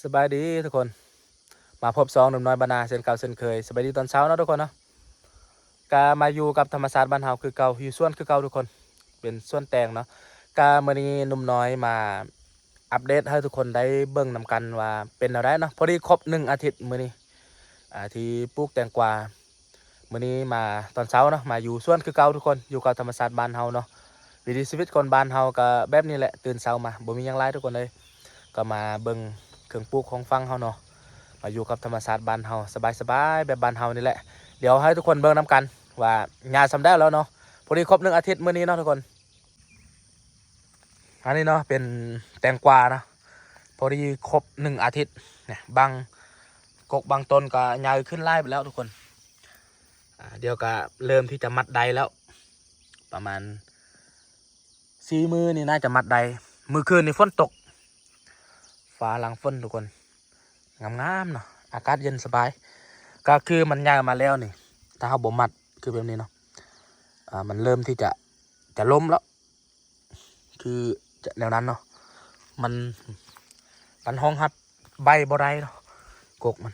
ສະບາຍດີທຸກຄົນ ມາພົບຊ່ອງໜຸ່ມນ້ອຍບ້ານນາເຊັ່ນເກົ່າເຊັ່ນເຄີຍ. ສະບາຍດີຕອນເຊົ້າເນາະທຸກຄົນເນາະ. ກະມາຢູ່ກັບທຳມະຊາດບ້ານເຮົາຄືເກົ່າ, ຢູ່ສວນຄືເກົ່າທຸກຄົນ, ເປັນສວນແຕງເນາະ. ກະມື້ນີ້ໜຸ່ມນ້ອຍມາອັບເດດໃຫ້ທຸກຄົນໄດ້ເບິ່ງນຳກັນວ່າເປັນແນວໃດເນາະ. ພໍດີຄົບໜຶ່ງອາທິດມື້ນີ້ ອ່າ ທີ່ປູກແຕງກວາ. ມື້ນີ້ມາຕອນເຊົ້າເນາະ, ມາຢູ່ສວນຄືເກົ່າທຸກຄົນ, ຢູ່ກັບທຳມະຊາດບ້ານເຮົາເນາະ. ວິຖີຊີວິດຄົນບ້ານເຮົາກໍແບບນີ້ແຫຼະ, ຕື່ນເຊົ້າມາ ບໍ່ມີຫຍັງຫຼາຍທຸກຄົນເອີຍ, ກໍມາເບິ່ງເຄື່ອງປູກຂອງຝັ່ງເຮົາເນາະ, ມາຢູ່ກັບທຳມະຊາດບ້ານເຮົາ ສະບາຍໆ ແບບບ້ານເຮົານີ້ແຫຼະ. ດຽວໃຫ້ທຸກຄົນເບິ່ງນຳກັນວ່າຍາວສ່ຳໃດແລ້ວເນາະ. ພໍດີຄົບໜຶ່ງອາທິດມື້ນີ້ເນາະທຸກຄົນ. ອັນນີ້ເນາະ ເປັນແຕງກວາເນາະ, ພໍດີຄົບໜຶ່ງອາທິດ. ນີ້ ບາງກົກບາງຕົ້ນກໍໃຫຍ່ຂຶ້ນຫຼາຍໄປແລ້ວທຸກຄົນ. ອ່າ ດຽວກໍເລີ່ມທີ່ຈະມັດໄດ້ແລ້ວ, ປະມານສີ່ມື້ນີ້ໜ້າຈະມັດໄດ້. ມື້ຄືນນີ້ຝົນຕົກ ຟ້າຫຼັງຝົນທຸກຄົນ, ງາມໆເນາະ, ອາກາດເຢັນສະບາຍ. ກໍຄືມັນໃຫຍ່ມາແລ້ວນີ້ ຖ້າເຮົາບໍ່ມັດຄືແບບນີ້ເນາະ, ອ່າ ມັນເລີ່ມທີ່ຈະ ຈະລົ້ມແລ້ວ. ຄືຈະແນວນັ້ນເນາະ, ມັນ ມັນຮອງຮັບໃບບໍ່ໄດ້ເນາະ ກົກມັນ,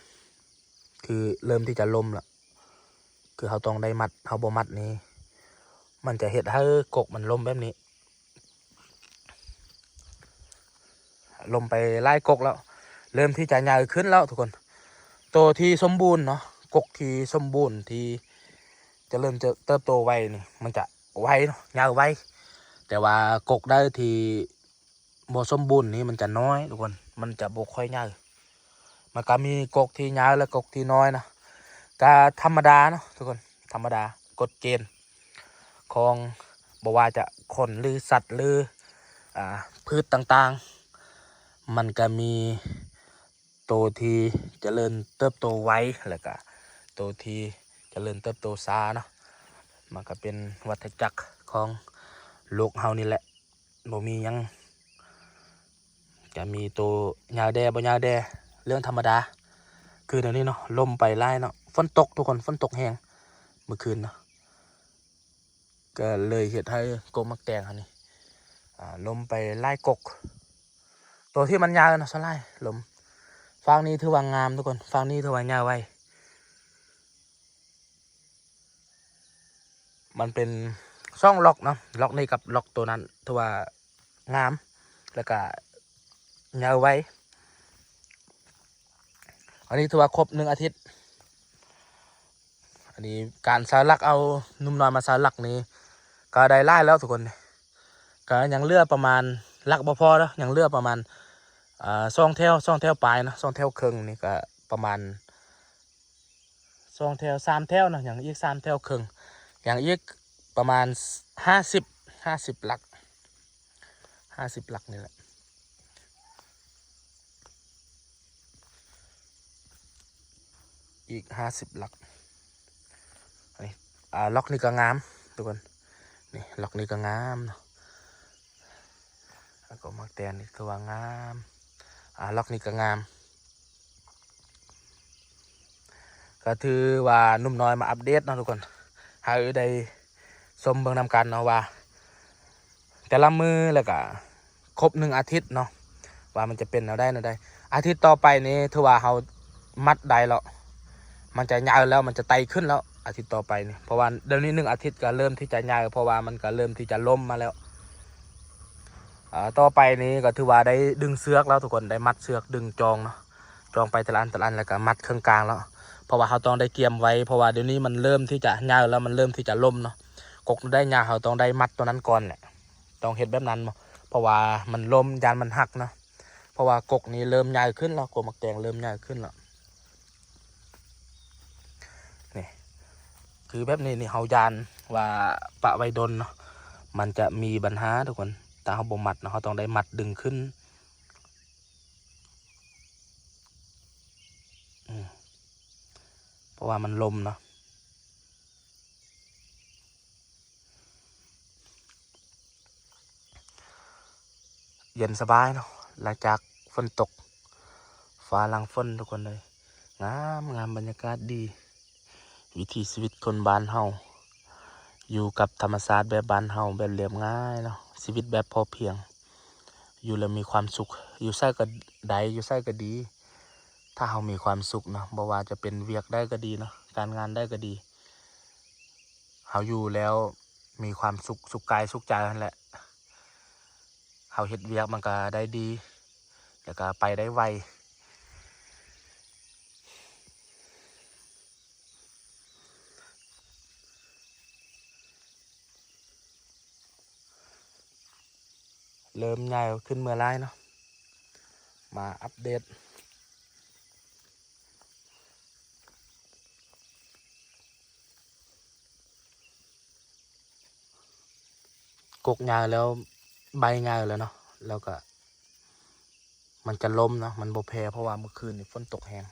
ຄືເລີ່ມທີ່ຈະລົ້ມລະ. ຄືເຮົາຕ້ອງໄດ້ມັດ, ເຮົາບໍ່ມັດນີ້ ມັນຈະເຮັດໃຫ້ກົກມັນລົ້ມແບບນີ້. ລົ້ມໄປຫຼາຍກົກແລ້ວ, ເລີ່ມທີ່ຈະໃຫຍ່ຂຶ້ນແລ້ວທຸກຄົນ. ໂຕທີ່ສົມບູນເນາະ, ກົກທີ່ສົມບູນ ທີ່ຈະເລີ່ມເຕີບໂຕໄວນີ້ ມັນຈະ ໄວເນາະ, ຍາວໄວ. ແຕ່ວ່າກົກໃດທີ່ບໍ່ສົມບູນນີ້ ມັນຈະນ້ອຍທຸກຄົນ, ມັນຈະບໍ່ຄ່ອຍຍາວ. ມັນກໍມີກົກທີ່ຍາວ ແລະ ກົກທີ່ນ້ອຍເນາະ, ກໍທຳມະດາເນາະທຸກຄົນ, ທຳມະດາ ກົດເກນຂອງ ບໍ່ວ່າຈະຄົນ ຫຼື ສັດ ຫຼື ອ່າ ພືດຕ່າງໆ, ມັນກໍມີ ໂຕທີ່ຈະເລີນເຕີບໂຕໄວ ແລ້ວກະໂຕທີ່ຈະເລີນເຕີບໂຕຊ້າເນາະ. ມັນກະເປັນວັດທະຈັກຂອງໂລກເຮົານີ້ແຫຼະ, ບໍ່ມີຫຍັງຈະມີໂຕຍາວແດ່ບໍ່ຍາວແດ່, ເລື່ອງທຳມະດາ. ຄືດຽວນີ້ເນາະ, ລົມໄປຫຼາຍເນາະ, ຝົນຕົກທຸກຄົນ, ຝົນຕົກແຮງມື້ຄືນເນາະ. ກໍເລີຍເຮັດໃຫ້ກົກໝາກແຕງເຮົານີ້ ອ່າ ລົ້ມໄປຫຼາຍກົກ. ໂຕທີ່ມັນຍາວເນາະ ສ່ວນຫຼາຍລົ້ມ. ຟາກນີ້ຖືວ່າງາມທຸກຄົນ, ຟາກນີ້ຖືວ່າຍາວໄວ. ມັນເປັນສອງລັອກເນາະ, ລັອກນີ້ກັບລັອກໂຕນັ້ນ ຖືວ່າງາມ ແລ້ວກະຍາວໄວ. ອັນນີ້ຖືວ່າຄົບໜຶ່ງອາທິດ. ອັນນີ້ການສາຫຼັກ ເອົາໜຸ່ມນ້ອຍມາສາຫຼັກນີ້ ກໍໄດ້ຫຼາຍແລ້ວທຸກຄົນ. ກໍຍັງເຫຼືອປະມານ ຫຼັກບໍ່ພໍເນາະ, ຍັງເຫຼືອປະມານ ເອີ ສອງແຖວ, ສອງແຖວປາຍເນາະ, ສອງແຖວເຄິ່ງນີ້ກໍປະມານ ສອງແຖວ ສາມແຖວເນາະ, ຍັງອີກສາມແຖວເຄິ່ງ, ຍັງອີກປະມານຫ້າສິບ ຫ້າສິບຫຼັກ. ຫ້າສິບຫຼັກນີ້ແຫຼະ, ອີກຫ້າສິບຫຼັກ. ນີ້ ອ່າ ລັອກນີ້ກໍງາມທຸກຄົນ, ນີ້ລັອກນີ້ກໍງາມເນາະ, ແລ້ວກໍໝາກແຕງນີ້ຖືວ່າງາມ, ອ່າ ລັອກນີ້ກໍງາມ. ກໍຖືວ່າໜຸ່ມນ້ອຍມາອັບເດດເນາະທຸກຄົນ, ໃຫ້ໄດ້ຊົມເບິ່ງນຳກັນເນາະວ່າ ແຕ່ລະມື້ ແລ້ວກະຄົບໜຶ່ງອາທິດເນາະ ວ່າມັນຈະເປັນແນວໃດແນວໃດ. ອາທິດຕໍ່ໄປນີ້ຖືວ່າເຮົາມັດໄດ້ແລ້ວ, ມັນຈະຍາວແລ້ວ, ມັນຈະໄຕ່ຂຶ້ນແລ້ວ ອາທິດຕໍ່ໄປນີ້, ເພາະວ່າດຽວນີ້ໜຶ່ງອາທິດກໍເລີ່ມທີ່ຈະຍາວ, ເພາະວ່າມັນກໍເລີ່ມທີ່ຈະລົ້ມມາແລ້ວ. ອ່າ ຕໍ່ໄປນີ້ກໍຖືວ່າໄດ້ດຶງເຊືອກແລ້ວທຸກຄົນ, ໄດ້ມັດເຊືອກດຶງຈອງເນາະ, ຈອງໄປແຕ່ລະອັນແຕ່ລະອັນ ແລ້ວກໍມັດເຄິ່ງກາງແລ້ວ, ເພາະວ່າເຮົາຕ້ອງໄດ້ກຽມໄວ້, ເພາະວ່າດຽວນີ້ມັນເລີ່ມທີ່ຈະຍາວແລ້ວ, ມັນເລີ່ມທີ່ຈະລົ້ມເນາະ. ກົກໃດຍາວ ເຮົາຕ້ອງໄດ້ມັດຕົວນັ້ນກ່ອນແຫຼະ, ຕ້ອງເຮັດແບບນັ້ນເນາະ, ເພາະວ່າມັນລົ້ມ ຢ້ານມັນຫັກເນາະ. ເພາະວ່າກົກນີ້ເລີ່ມໃຫຍ່ຂຶ້ນແລ້ວ, ກົກໝາກແຕງເລີ່ມໃຫຍ່ຂຶ້ນແລ້ວ. ນີ້ ຄືແບບນີ້ນີ້ ເຮົາຢ້ານວ່າປະໄວ້ດົນເນາະ, ມັນຈະມີບັນຫາທຸກຄົນ. ຖ້າເຮົາບໍ່ມັດເນາະ, ເຮົາຕ້ອງໄດ້ມັດດຶງຂຶ້ນ. ອືມ ເພາະວ່າມັນລົມເນາະ. ເຢັນສະບາຍເນາະ, ຫຼັງຈາກຝົນຕົກ, ຟ້າຫຼັງຝົນທຸກຄົນເອີຍ. ງາມ, ງາມ, ບັນຍາກາດດີ. ວິຖີຊີວິດຄົນບ້ານເຮົາ, ຢູ່ກັບທຳມະຊາດແບບບ້ານເຮົາ, ແບບລຽບງ່າຍເນາະ, ຊີວິດແບບພໍພຽງ, ຢູ່ແລ້ວມີຄວາມສຸກ ຢູ່ໃສກໍໄດ້ ຢູ່ໃສກໍດີ ຖ້າເຮົາມີຄວາມສຸກເນາະ ບໍ່ວ່າຈະເປັນວຽກໃດກໍດີເນາະ ການງານໃດກໍດີ ເຮົາຢູ່ແລ້ວມີຄວາມສຸກ ສຸກກາຍສຸກໃຈຫັ້ນແຫຼະ ເຮົາເຮັດວຽກມັນກໍໄດ້ດີ ແລ້ວກໍໄປໄດ້ໄວ. ເລີ່ມໃຫຍ່ຂຶ້ນເມື່ອຫຼາຍເນາະ ມາອັບເດດ ກົກໃຫຍ່ແລ້ວ ໃບໃຫຍ່ແລ້ວເນາະ ແລ້ວກໍ ມັນຈະລົ້ມເນາະ ມັນບໍ່ແຜ່ ເພາະວ່າມື້ຄືນນີ້ຝົນຕົກແຮງ.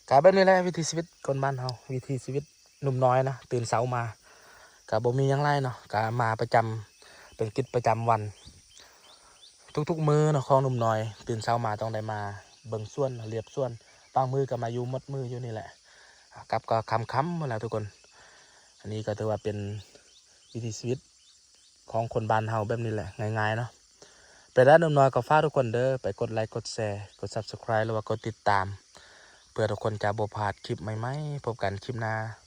ກະແບບນີ້ແຫຼະ ວິຖີຊີວິດຄົນບ້ານເຮົາ ວິຖີຊີວິດໜຸ່ມນ້ອຍນະ ຕື່ນເຊົ້າມາ ກະບໍ່ມີຫຍັງຫຼາຍເນາະ ກະມາປະຈຳ ເປັນກິດປະຈຳວັນ ທຸກໆມື້ເນາະ ຂອງໜຸ່ມນ້ອຍ ຕື່ນເຊົ້າມາຕ້ອງໄດ້ມາເບິ່ງສວນ ລຽບສວນ ບາງມື້ກໍມາຢູ່ໝົດມື້ຢູ່ນີ້ແຫຼະ ກັບກໍຄ່ຳໆໝົດແລ້ວທຸກຄົນ. ອັນນີ້ກໍຖືວ່າເປັນວິຖີຊີວິດ ຂອງຄົນບ້ານເຮົາແບບນີ້ແຫຼະ ງ່າຍໆເນາະ. ເປັນໄດ້ໜຸ່ມນ້ອຍກໍຝາກທຸກຄົນເດີ ໄປກົດໄລກົດແຊ ກົດ Subscribe ຫຼືວ່າກົດຕິດຕາມ ເພື່ອທຸກຄົນຈະບໍ່ພາດຄລິບໃໝ່ໆ. ພົບກັນຄລິບໜ້າ.